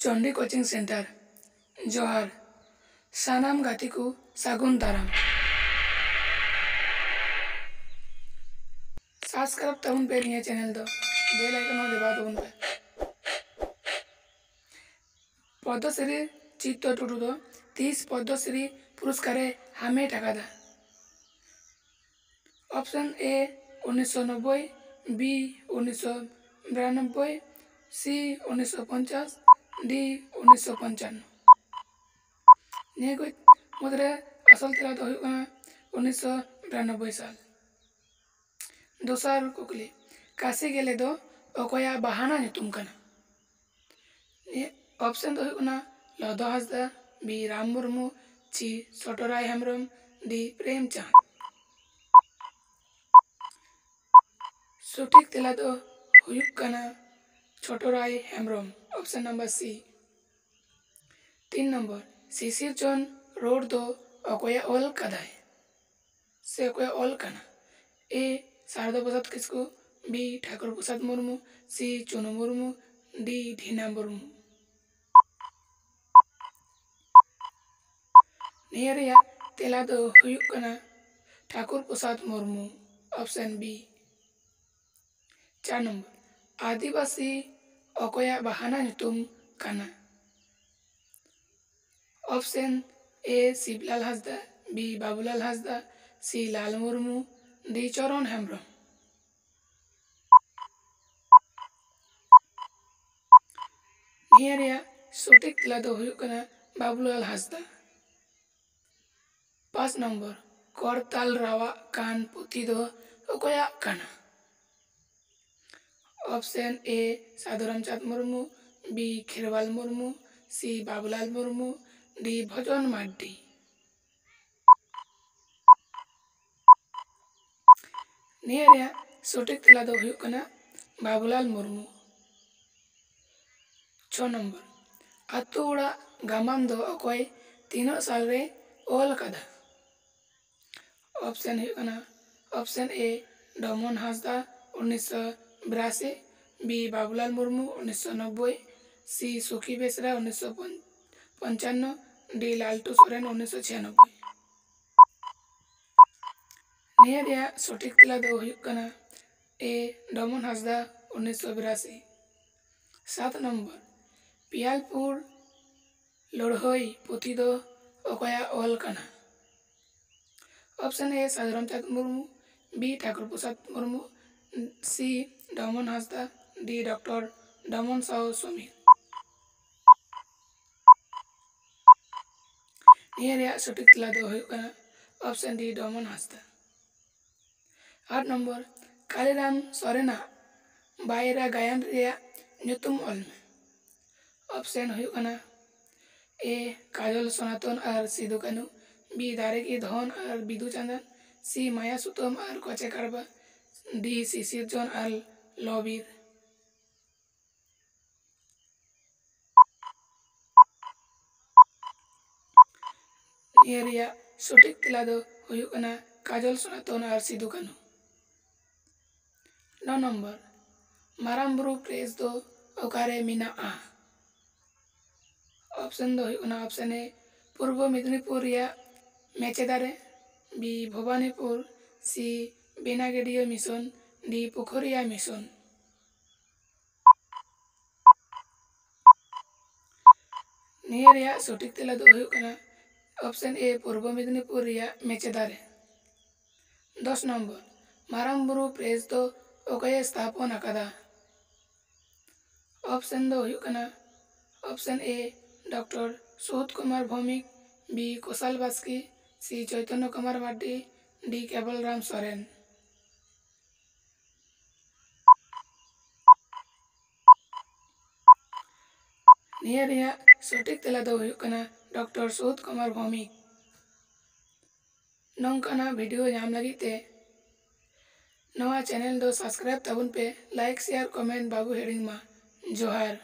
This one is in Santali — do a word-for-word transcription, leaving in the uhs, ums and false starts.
ᱴᱚᱱᱰᱤ ᱠᱳᱪᱤᱝ ᱥᱮᱱᱴᱟᱨ᱾ ᱡᱚᱦᱟᱨ᱾ ᱥᱟᱱᱟᱢ ᱜᱟᱛᱮ ᱠᱚ ᱥᱟᱹᱜᱩᱱ ᱫᱟᱨᱟᱢ᱾ ᱥᱟᱵᱥᱠᱨᱟᱭᱤᱵ ᱛᱟᱵᱚᱱ ᱯᱮ ᱱᱤᱭᱟᱹ ᱪᱮᱱᱮᱞ ᱫᱚ, ᱵᱮᱞ ᱟᱭᱠᱚᱱ ᱦᱚᱸ ᱫᱟᱵᱟᱣ ᱛᱟᱵᱚᱱ ᱯᱮ᱾ ᱯᱚᱫᱽᱢᱚᱥᱨᱤ ᱪᱤᱛᱛᱚ ᱴᱩᱰᱩ ᱫᱚ ᱛᱤᱥ ᱯᱚᱫᱽᱢᱚᱥᱨᱤ ᱯᱩᱨᱚᱥᱠᱟᱨᱮ ᱦᱟᱢᱮᱴ ᱟᱠᱟᱫᱟ? ᱚᱯᱥᱚᱱ ᱮ ᱩᱱᱤᱥᱥᱚ ᱱᱚᱵᱵᱳᱭ, ᱵᱤ ᱩᱱᱤᱥᱥᱚ ᱵᱤᱨᱟᱱᱚᱵᱵᱳᱭ, ᱥᱤ ᱩᱱᱤᱥᱥᱚ ᱯᱚᱧᱪᱟᱥ, ᱰᱤ ᱩᱱᱤᱥᱥᱚ ᱯᱚᱧᱪᱟᱱᱱᱚ᱾ ᱱᱤᱭᱟᱹ ᱠᱚ ᱢᱩᱫᱽᱨᱮ ᱟᱥᱚᱞ ᱛᱮᱞᱟ ᱫᱚ ᱦᱩᱭᱩᱜ ᱠᱟᱱᱟ ᱩᱱᱤᱥᱥᱚ ᱵᱤᱨᱟᱱᱚᱵᱵᱳᱭ ᱥᱟᱞ᱾ ᱫᱚᱥᱟᱨ ᱠᱩᱠᱞᱤ, ᱠᱟᱥᱤ ᱜᱮᱞᱮ ᱫᱚ ᱚᱠᱚᱭᱟᱜ ᱵᱟᱦᱟᱱᱟ ᱧᱩᱛᱩᱢ ᱠᱟᱱᱟ? ᱱᱤᱭᱟᱹ ᱚᱯᱥᱚᱱ ᱫᱚ ᱦᱩᱭᱩᱜ ᱠᱟᱱᱟ ᱞᱚᱫᱚ ᱦᱟᱸᱥᱫᱟ, ᱵᱤ ᱨᱟᱢ ᱢᱩᱨᱢᱩ, ᱥᱤ ᱪᱷᱳᱴᱚ ᱨᱟᱭ ᱦᱮᱢᱵᱨᱚᱢ, ᱰᱤ ᱯᱨᱮᱢᱪᱟᱸᱫᱽ᱾ ᱥᱚᱴᱷᱤᱠ ᱛᱮᱞᱟ ᱫᱚ ᱦᱩᱭᱩᱜ ᱠᱟᱱᱟ ᱪᱷᱳᱴᱚ ᱨᱟᱭ ᱦᱮᱢᱵᱨᱚᱢ, ᱚᱯᱥᱚᱱ ᱱᱟᱢᱵᱟᱨ ᱥᱤ᱾ ᱛᱤᱱ ᱱᱚᱢᱵᱚᱨ, ᱥᱤᱥᱤᱨᱡᱚᱱ ᱨᱚᱲ ᱫᱚ ᱚᱠᱚᱭᱟᱜ ᱚᱞ ᱠᱟᱫᱟᱭ ᱥᱮ ᱚᱠᱚᱭᱟᱜ ᱚᱞ ᱠᱟᱱᱟ? A Sarada Prasad Kisku, B Thakur Prasad Murmu, C Chunu Murmu, D Dhina Murmu. ᱱᱤᱭᱟᱹ ᱨᱮᱭᱟᱜ ᱛᱮᱞᱟ ᱫᱚ ᱦᱩᱭᱩᱜ ᱠᱟᱱᱟ ᱴᱷᱟᱠᱩᱨ ᱯᱨᱚᱥᱟᱫᱽ ᱢᱩᱨᱢᱩ, ᱚᱯᱥᱚᱱ ᱵᱤ᱾ ᱪᱟᱨ ᱱᱚᱢᱵᱚᱨ, ᱟᱹᱫᱤᱵᱟᱹᱥᱤ ᱚᱠᱚᱭᱟᱜ ᱵᱟᱦᱟᱱᱟ ᱧᱩᱛᱩᱢ ᱠᱟᱱᱟ? Option A Shiblal Hansda, B Babulal Hansda, C Lal Murmu, D Charan Hembrom. ᱱᱤᱭᱟᱹ ᱨᱮᱭᱟᱜ ᱥᱚᱴᱷᱤᱠ ᱛᱮᱞᱟ ᱫᱚ ᱦᱩᱭᱩᱜ ᱠᱟᱱᱟ ᱵᱟᱵᱩᱞᱟᱞ ᱦᱟᱸᱥᱫᱟ᱾ ᱯᱟᱸᱪ ᱱᱚᱢᱵᱚᱨ, ᱠᱚᱨᱛᱟᱞ ᱨᱟᱣᱟᱜ ᱠᱟᱱ ᱯᱩᱛᱷᱤ ᱫᱚ ᱚᱠᱚᱭᱟᱜ ᱠᱟᱱᱟ? Option A Sadhu Ramchand Murmu, B Kherwal Murmu, C Babulal Murmu, D Bhajan Mardi. ᱱᱤᱭᱟᱹ ᱨᱮᱭᱟᱜ ᱥᱚᱴᱷᱤᱠ ᱛᱮᱞᱟ ᱫᱚ ᱦᱩᱭᱩᱜ ᱠᱟᱱᱟ ᱵᱟᱵᱩᱞᱟᱞ ᱢᱩᱨᱢᱩ᱾ ᱪᱷᱚ ᱱᱚᱢᱵᱚᱨ, ᱟᱛᱳ ᱚᱲᱟᱜ ᱜᱟᱢᱟᱢ ᱫᱚ ᱚᱠᱚᱭ ᱛᱤᱱᱟᱹᱜ ᱥᱟᱞ ᱨᱮ ᱚᱞ ᱟᱠᱟᱫᱟ? ᱚᱯᱥᱚᱱ ᱦᱩᱭᱩᱜ ᱠᱟᱱᱟ, ᱚᱯᱥᱚᱱ ᱮ ᱰᱚᱢᱚᱱ ᱦᱟᱸᱥᱫᱟ, ᱩᱱᱤᱥᱥᱚ ᱵᱤᱨᱟᱥᱤ, ᱵᱤ ᱵᱟᱵᱩᱞᱟᱞ ᱢᱩᱨᱢᱩ, ᱩᱱᱤᱥᱥᱚ ᱱᱚᱵᱵᱳᱭ, C ᱥᱩᱠᱷᱤ ᱵᱮᱥᱨᱟ ᱩᱱᱤᱥᱥᱚ ᱯᱚᱧᱪᱟᱱᱱᱚ, D ᱞᱟᱞᱴᱩ ᱥᱚᱨᱮᱱ ᱩᱱᱤᱥᱥᱚ ᱪᱷᱤᱭᱟᱱᱚᱵᱵᱳᱭ᱾ ᱱᱤᱭᱟᱹ ᱨᱮᱭᱟᱜ ᱥᱚᱴᱷᱤᱠ ᱛᱮᱞᱟ ᱫᱚ ᱦᱩᱭᱩᱜ ᱠᱟᱱᱟ A ᱰᱚᱢᱚᱱ ᱦᱟᱸᱥᱫᱟ ᱩᱱᱤᱥᱥᱚ ᱵᱤᱨᱟᱥᱤ᱾ ᱥᱟᱛ ᱱᱚᱢᱵᱚᱨ, ᱯᱤᱭᱟᱞᱯᱩᱨ ᱞᱟᱹᱲᱦᱟᱹᱭ ᱯᱩᱛᱷᱤ ᱫᱚ ᱚᱠᱚᱭᱟᱜ ᱚᱞ ᱠᱟᱱᱟ? Option A Sadhu Ramchand Murmu, B Thakur Prasad Murmu, C Doman Hansda, D doctor Doman Sahu Samir. ᱱᱤᱭᱟᱹ ᱨᱮᱭᱟᱜ ᱥᱚᱴᱷᱤᱠ ᱛᱮᱞᱟ ᱫᱚ ᱦᱩᱭᱩᱜ ᱠᱟᱱᱟ option D ᱰᱚᱢᱚᱱ ᱦᱟᱸᱥᱫᱟ᱾ ᱟᱴ ᱱᱚᱢᱵᱚᱨ, ᱠᱟᱞᱤᱨᱟᱢ ᱥᱚᱨᱮᱱᱟᱜ ᱵᱟᱭᱨᱟ ᱜᱟᱭᱟᱱ ᱨᱮᱭᱟᱜ ᱧᱩᱛᱩᱢ ᱚᱞ ᱢᱮ᱾ Option ᱦᱩᱭᱩᱜ ᱠᱟᱱᱟ A Kajol Sanatan R Sidhu Kanhu, B ᱫᱟᱨᱮ ᱠᱤ ᱫᱷᱚᱱ ᱟᱨ ᱵᱤᱫᱩ ᱪᱟᱸᱫᱟᱱ, C ᱢᱟᱭᱟ ᱥᱩᱛᱟᱹᱢ ᱟᱨ ᱠᱚᱪᱮ ᱠᱟᱲᱵᱟ, D ᱥᱤᱥᱤᱨᱡᱚᱱ ᱟᱨ ᱞᱚᱵᱤᱨ᱾ ᱱᱤᱭᱟᱹ ᱨᱮᱭᱟᱜ ᱥᱚᱴᱷᱤᱠ ᱛᱮᱞᱟ ᱫᱚ ᱦᱩᱭᱩᱜ ᱠᱟᱱᱟ ᱠᱟᱡᱚᱞ ᱥᱚᱱᱟᱛᱚᱱ ᱟᱨ ᱥᱤᱫᱩ ᱠᱟᱹᱱᱩ᱾ ᱱᱚ ᱱᱚᱢᱵᱚᱨ, ᱢᱟᱨᱟᱝ ᱵᱩᱨᱩ ᱯᱨᱮᱥ ᱫᱚ ᱚᱠᱟᱨᱮ ᱢᱮᱱᱟᱜᱼᱟ? Option ᱫᱚ ᱦᱩᱭᱩᱜ ᱠᱟᱱᱟ option A ᱯᱩᱨᱵᱚ ᱢᱮᱫᱽᱱᱤᱯᱩᱨ ᱨᱮᱭᱟᱜ ᱢᱮᱪᱮᱫᱟ ᱨᱮ, B Bhabanipur, C Benagaria mission, D Pukhuria mission. ᱱᱤᱭᱟᱹ ᱨᱮᱭᱟᱜ ᱥᱚᱴᱷᱤᱠ ᱛᱮᱞᱟ ᱫᱚ ᱦᱩᱭᱩᱜ ᱠᱟᱱᱟ option A ᱯᱩᱨᱵᱚ ᱢᱮᱫᱽᱱᱤᱯᱩᱨ ᱨᱮᱭᱟᱜ ᱢᱮᱪᱮᱫᱟ ᱨᱮ᱾ ᱫᱚᱥ ᱱᱚᱢᱵᱚᱨ, ᱢᱟᱨᱟᱝ ᱵᱩᱨᱩ ᱯᱨᱮᱥ ᱫᱚ ᱚᱠᱚᱭᱮ ᱥᱛᱷᱟᱯᱚᱱ ᱟᱠᱟᱫᱟ? Option ᱫᱚ ᱦᱩᱭᱩᱜ ᱠᱟᱱᱟ option A doctor Suddh Kumar Bhowmik, B Kusal Baske, C Chaitanya Kumar Mardi, D Kebal Ram Soren. ᱱᱤᱭᱟᱹ ᱨᱮᱭᱟᱜ ᱥᱚᱴᱷᱤᱠ ᱛᱮᱞᱟ ᱫᱚ ᱦᱩᱭᱩᱜ ᱠᱟᱱᱟ ᱰᱚᱠᱴᱚᱨ ᱥᱩᱫᱷ ᱠᱩᱢᱟᱨ ᱵᱷᱳᱣᱢᱤᱠ᱾ ᱱᱚᱝᱠᱟᱱᱟᱜ ᱵᱷᱤᱰᱤᱭᱳ ᱧᱟᱢ ᱞᱟᱹᱜᱤᱫ ᱛᱮ ᱱᱚᱣᱟ ᱪᱮᱱᱮᱞ ᱫᱚ ᱥᱟᱵᱥᱠᱨᱟᱭᱤᱵ ᱛᱟᱵᱚᱱ ᱯᱮ, ᱞᱟᱭᱤᱠ, ᱥᱮᱭᱟᱨ, ᱠᱚᱢᱮᱱᱴ ᱵᱟᱵᱚ ᱦᱤᱲᱤᱧ ᱢᱟ᱾ ᱡᱚᱦᱟᱨ᱾